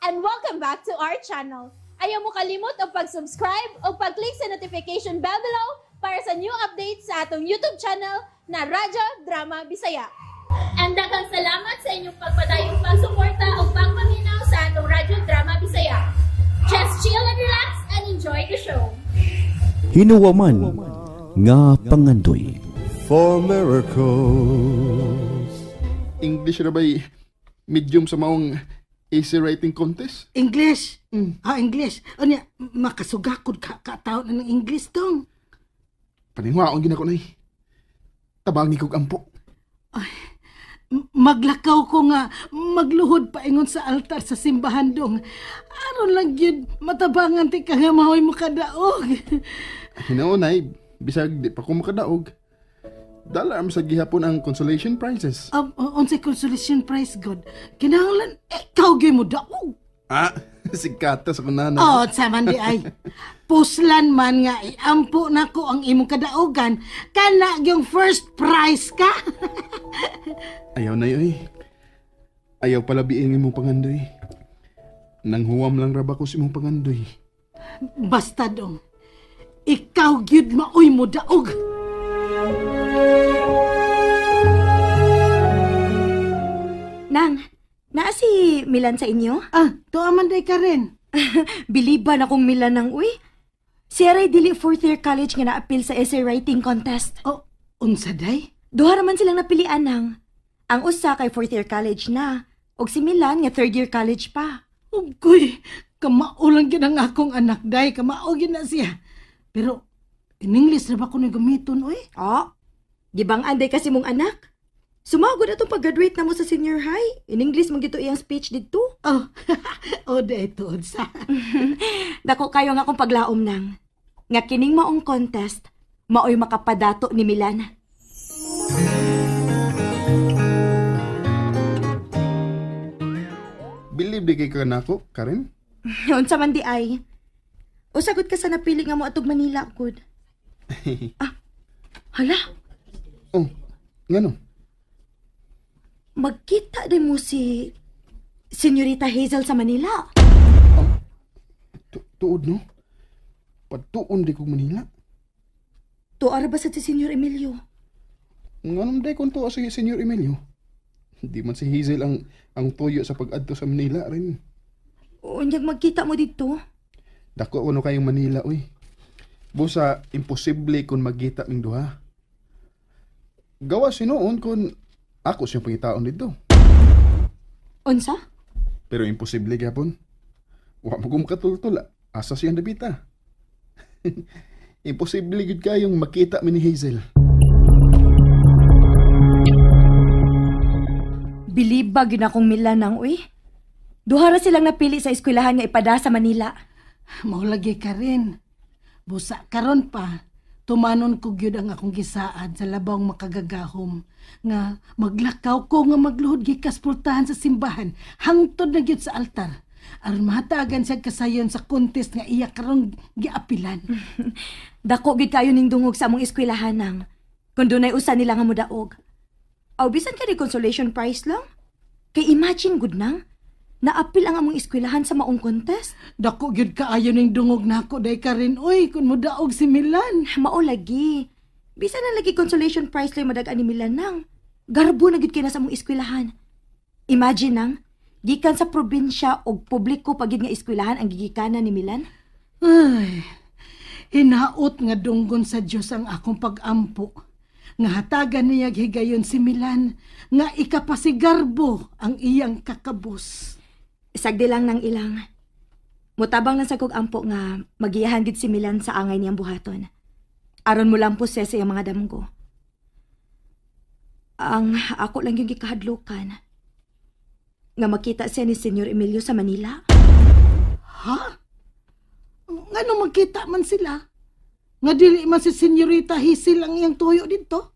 And welcome back to our channel. Ayaw mo kalimot og pag-subscribe o pag-click sa notification bell below para sa new updates sa atong YouTube channel na Radyo Drama Bisaya. And daghang salamat sa inyong pagpadayong pagsuporta o pagpaminaw sa atong Radyo Drama Bisaya. Just chill and relax and enjoy the show. Hinuwaman nga pangandoy. For miracles. English na ba'y medium sa maong essay writing contest? English. Ah, English. Unya, makasugakod ka ka na ng English dong. Paninguhaon gina ko, Nay. Tabangi kog ampo. Maglakaw ko nga magluhod paingon sa altar sa simbahan dong. Aron lang gyud matabangan ti ka nga mahoy mo kadaog. Hinoon, Nay. Bisag di pa ko makadaog. Dala am sa gihapon ang consolation prizes. Unsay consolation prize god? Kinahanglan ikaw gyud mo daog. Ah, sigkata sa kunana. Oh, sa man di ay. Puslan man nga iampo nako ang imong kadaogan kana yung first prize ka. Ayaw na oy. Ayaw palabiin imong pangandoy. Nang huwam lang ra ba ko sa imong pangandoy. Basta dong. Ikaw gyud maoy mo daog. Nang, naa si Milan sa inyo? Ah, tuwa man day ka rin. Biliban akong Milan nang uy. Si Aray dili fourth year college nga naapil sa essay writing contest. Oh, unsa day? Duha raman silang napilian nang. Ang usa kay fourth year college na, ug si Milan nga third year college pa. Ugoy, kamao lang gyud ang akong anak day, kamao gyud na siya. Pero in English ra ba ko ni gamiton oy? Oh, gibang anday kasi mong anak. Sumagod atong pag-graduate na mo sa senior high. In English man gito iyang speech didto. Oh, oh day tuod sa. Dako kayo nga akong paglaom nang. Nga kining maong contest, maoy makapadato ni Milan. Believe di kay ka nako, Karen? Unsa man di ay. Usagot ka sa napili nga mo atog Manila gud. Ah, hala. Oh, ngano? Magkita din mo si Senyorita Hazel sa Manila. Oh, tuod no? Patuon di kog Manila. Tuara ba sa si Senyor Emilio? Nganong day kung tuwa si Senyor Emilio? Di man si Hazel ang tuyo sa pag-adto sa Manila rin. Unyag magkita mo dito? Dako kuno kayong Manila, uy. Busa, imposible kung magkita ming duha. Gawa sinuon kung ako siyang pangitaon dito. Unsa? Pero imposible gyapon. Wa mo kong makatultol. Asa siyang dabita. Imposible gyud kayong makita mi ni Hazel. Bilib ba gyud akong Milan nang uy? Duha ra silang napili sa eskwelahan nga ipada sa Manila. Mao lagi ka rin. Busa karon pa, tumanon ko gyud ang akong gisaad sa labawng makagagahom nga maglakaw ko nga magluhod gikas pultahan sa simbahan hangtod na gyud sa altar aron mahatagan siya kasayon sa contest nga iya karong giapilan. Dako gyud kayo ning dungog sa among eskwelahan nang kun dunay usa nila nga modaog. Aw bisan kani consolation prize lang. Kay imagine gud nang naapil ang among eskwelahan sa maong contest. Dako gyud kaayo ning dungog nako day ka rin oy kun modaog si Milan. Mao lagi. Bisan na lagi consolation prize lang madag-an ni Milan nang. Garbo na gyud kay na sa among eskwelahan. Imagine nang gikan sa probinsya og publiko pagid nga eskwelahan ang gigikanan ni Milan. Ay, hinaot nga dunggon sa Dios ang akong pag-ampo. Nga hatagan niya higayon si Milan nga ikapasigarbo ang iyang kakabos. Sagdi lang nang ilang. Mutabang lang sa kog ampo nga magiyahan gid si Milan sa angay niyang buhaton. Aron mo lang poses sa iyang mga damgo. Ang ako lang yung gikahadlukan nga makita siya ni Senyor Emilio sa Manila. Ha? Ngano magkita man sila? Nga dili man si Senyorita Hazel ang iyang tuyo dito?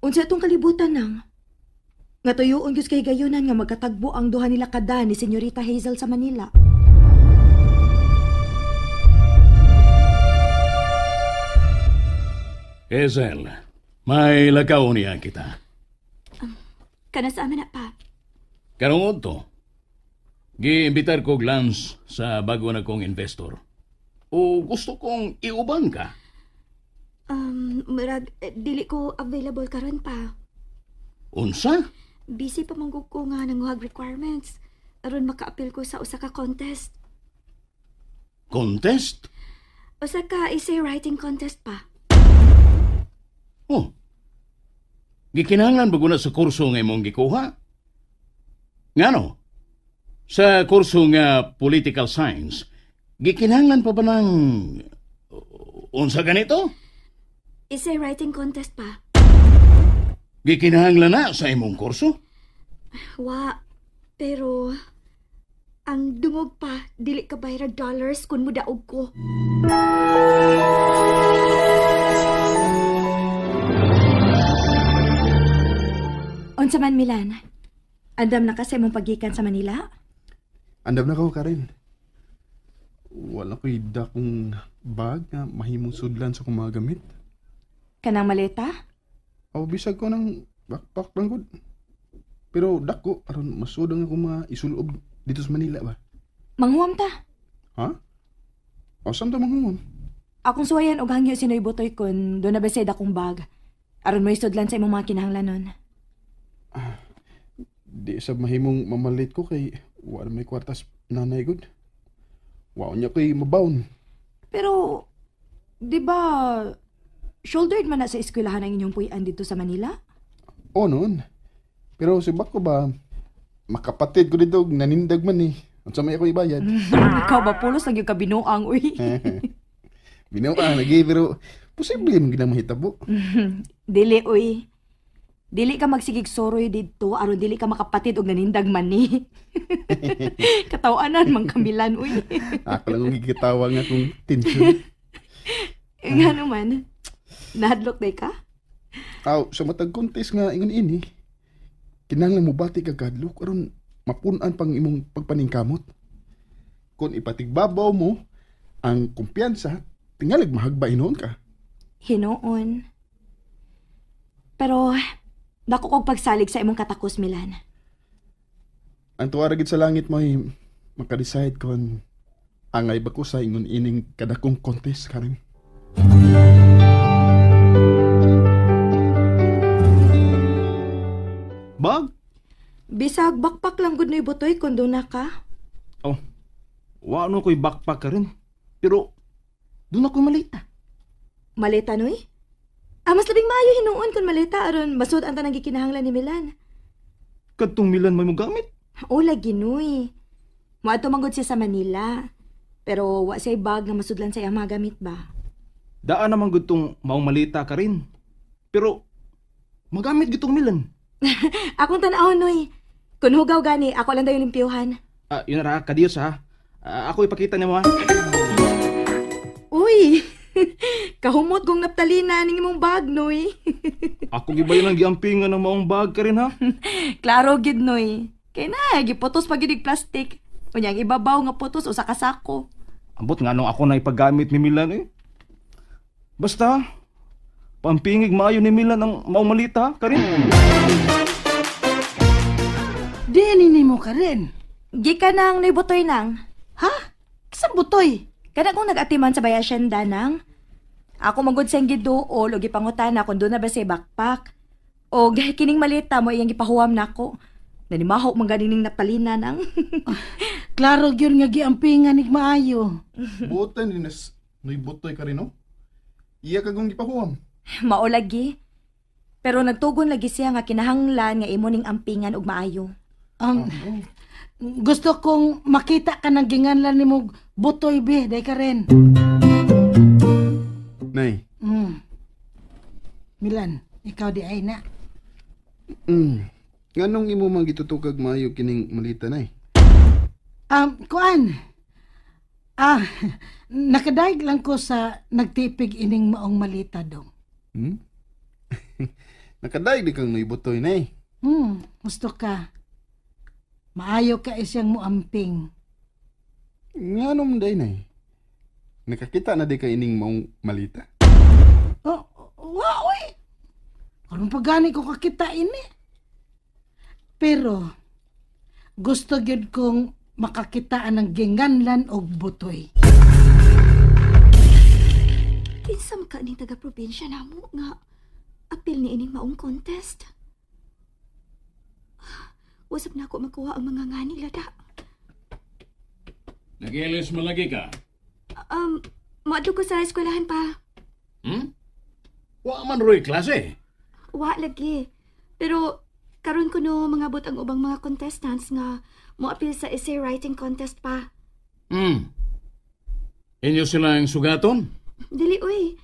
Unsa itong kalibutan nang? Nga tuyuon gyud kay gayunan nga magkatagbo ang duha nila kada ni Senyorita Hazel sa Manila. Hazel, may lakaw niya kita. Kana sa amin na pa. Karong udto, Giimbitar ko lunch sa bago na kong investor. O gusto kong iuban ka. Murag, dili ko available karon pa. Unsa? Busy pa man gud ko nga nanguhag requirements. Aron maka-appeal ko sa usa ka contest. Contest? Usa ka essay writing contest pa. Oh. Gikinahanglan ba guna sa kurso nga imong gikuha? Ngano? Sa kurso nga political science, gikinahanglan pa ba ng unsa ganito? Essay writing contest pa. Gikinahanglan na sa imong kurso? Wa, pero ang dungog pa, dili ka bayra dollars kung mudaog ko. Unsa man, Milan? Andam na ka sa imong pagikan sa Manila? Andam na ko, Karen. Wala ko'y dakong bag nga mahimong sudlan sa akong mga gamit. Kanang maleta? Aw, bisag ko ng backpack lang gud. Pero dako, aron masudang ako mga isulob dito sa Manila ba? Manghuam ta. Ha? O, saan ta manghuam? Akong suwayan og hangyo sinoy butoy kun doon na ba sa dakong bag. Aron mo isudlan sa imong mga kinahanglanon. Di sa mahimong mamalit ko kay wala may kwartas nanay gud. Wow niya ko'y mabaon. Pero, di ba, shouldered man na sa eskwelahan ang inyong puy-an dito sa Manila? O noon. Pero si bako ba, makapatid ko dito, nanindag man eh. Unsa may ako ibayad. Ikaw ba, pulos lang yung kabinuang, uy. Binuang lagi, pero posible man ginang mahitabo. Dili, uy. Dili ka magsigig soroy didto aron dili ka makapatid og nanindag man ni. Katawanan mang kamilan, uy. Ako lang ang gigitawa nga kung tension. Nga naman, nahadlok day ka? Aw, sa matag contest nga ingon ini, kinahanglan mo bati ka kadlok aron mapun-an pang imong pagpaningkamot. Kung ipatigbabaw mo ang kumpiyansa, tingalig mahagbay noon ka. Hinoon. Pero, dako kog pagsalig sa imong katakos, Milan. Ang tuwa ra gid sa langit mo ay makadecide kon angay ba ko sa ingon ining kadakong contest karon. Bag? Bisag backpack lang gud noy butoy kun doon na ka. Oh, wa no ko'y backpack ka rin. Pero, doon ako malita. Maleta noy? Ah, mas labing maayo hinuon kun maleta aron masud ang tanang gikinahanglan ni Milan. Kadtong Milan may mo gamit. O lagi noy. Moadto man gud siya sa Manila. Pero wa siya bag nga masudlan sa iyang mga gamit ba. Daan naman gud tong maong malita ka rin. Pero, magamit gitong Milan. Akong tan-awon noy. Kun hugaw gani, ako lang dayon limpyuhan. Ah, yun ra, kadiyos ha. Ah, ako ipakita nimo ha. Uy. Kahumot kong naptalina ning imong bag noy. Ako gibayon ang giampingan ng maong bag ka rin ha. Klaro gid noy. Kay na giputos pa gid og plastic. Unya ang ibabaw nga putos usa ka sako. Ambot nga nung ako na ipagamit ni Milan eh. Basta, pampingig maayo ni Milan ang maong malita ka rin. Di ni mo ka rin. Gikan nang noy butoy nang. Ha? Kisang butoy? Kada kong nag-atiman sa bayasyenda nang. Ako magod siyang giduol o gipangutana kung doon na ba siya backpack. O kining malita mo iyang gipahuam nako. Nanimaho man ganining napalina nang. Klaro gyud nga giampingan nig maayo. Buotan din nas noy butoy ka rin, no? Iya ka kong gipahuam. Mao lagi. Pero nagtugon lagi siya nga kinahanglan nga imo ning ampingan og maayo. Gusto kong makita ka ng ginganlan nimo butoy be, day ka rin. Nay. Milan, ikaw di ay na. Nganong imo man gitutukag maayo kining malita nay? Kuan. Nakadaig lang ko sa nagtipig ining maong malita dong. Nakadaig di kang naibutoy nay. Gusto ka. Maayo ka isyang muamping. Nganong day nay? Nakakita na di ka ining maong malita? Oh, wa oy. Karon pa gani ko kakita ini. Pero gusto gyud kong Makakitaan ng ginganlan og butoy. Kinsa man ka ning taga-probinsya namo nga apil ni ining maong contest. Usap na ako makuha ang mga nga nila da. Nagilis malagi ka. Moadto ko sa eskwelahan pa. Wa man roy klase. Wa lagi. Pero karon ko no mangabot ang ubang mga contestants nga moapil sa essay writing contest pa. Inyo silang sugaton? Dili uy.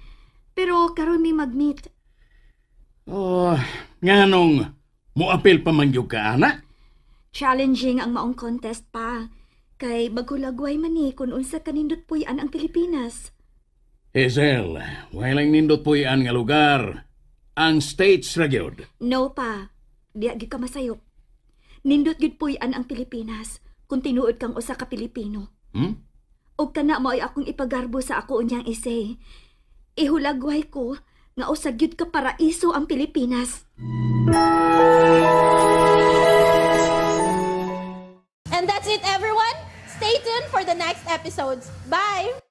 Pero karon mi mag-meet. Oh, nganong moapil pa man gyud ka ana? Challenging ang maong contest pa. Kay maghulagway man ni kung unsa kanindot puy-an ang Pilipinas. Hazel, walang nindot puy-an nga lugar. Ang states ra gyud. No pa. Diya gyud ka masayop. Nindot gyud puy-an ang Pilipinas kung tinuod kang usa ka Pilipino. Og kana mao'y akong ipagarbo sa ako unyang essay. Ihulagway ko nga usa gyud ka paraiso ang Pilipinas. And that's it, everyone. Stay tuned for the next episodes. Bye!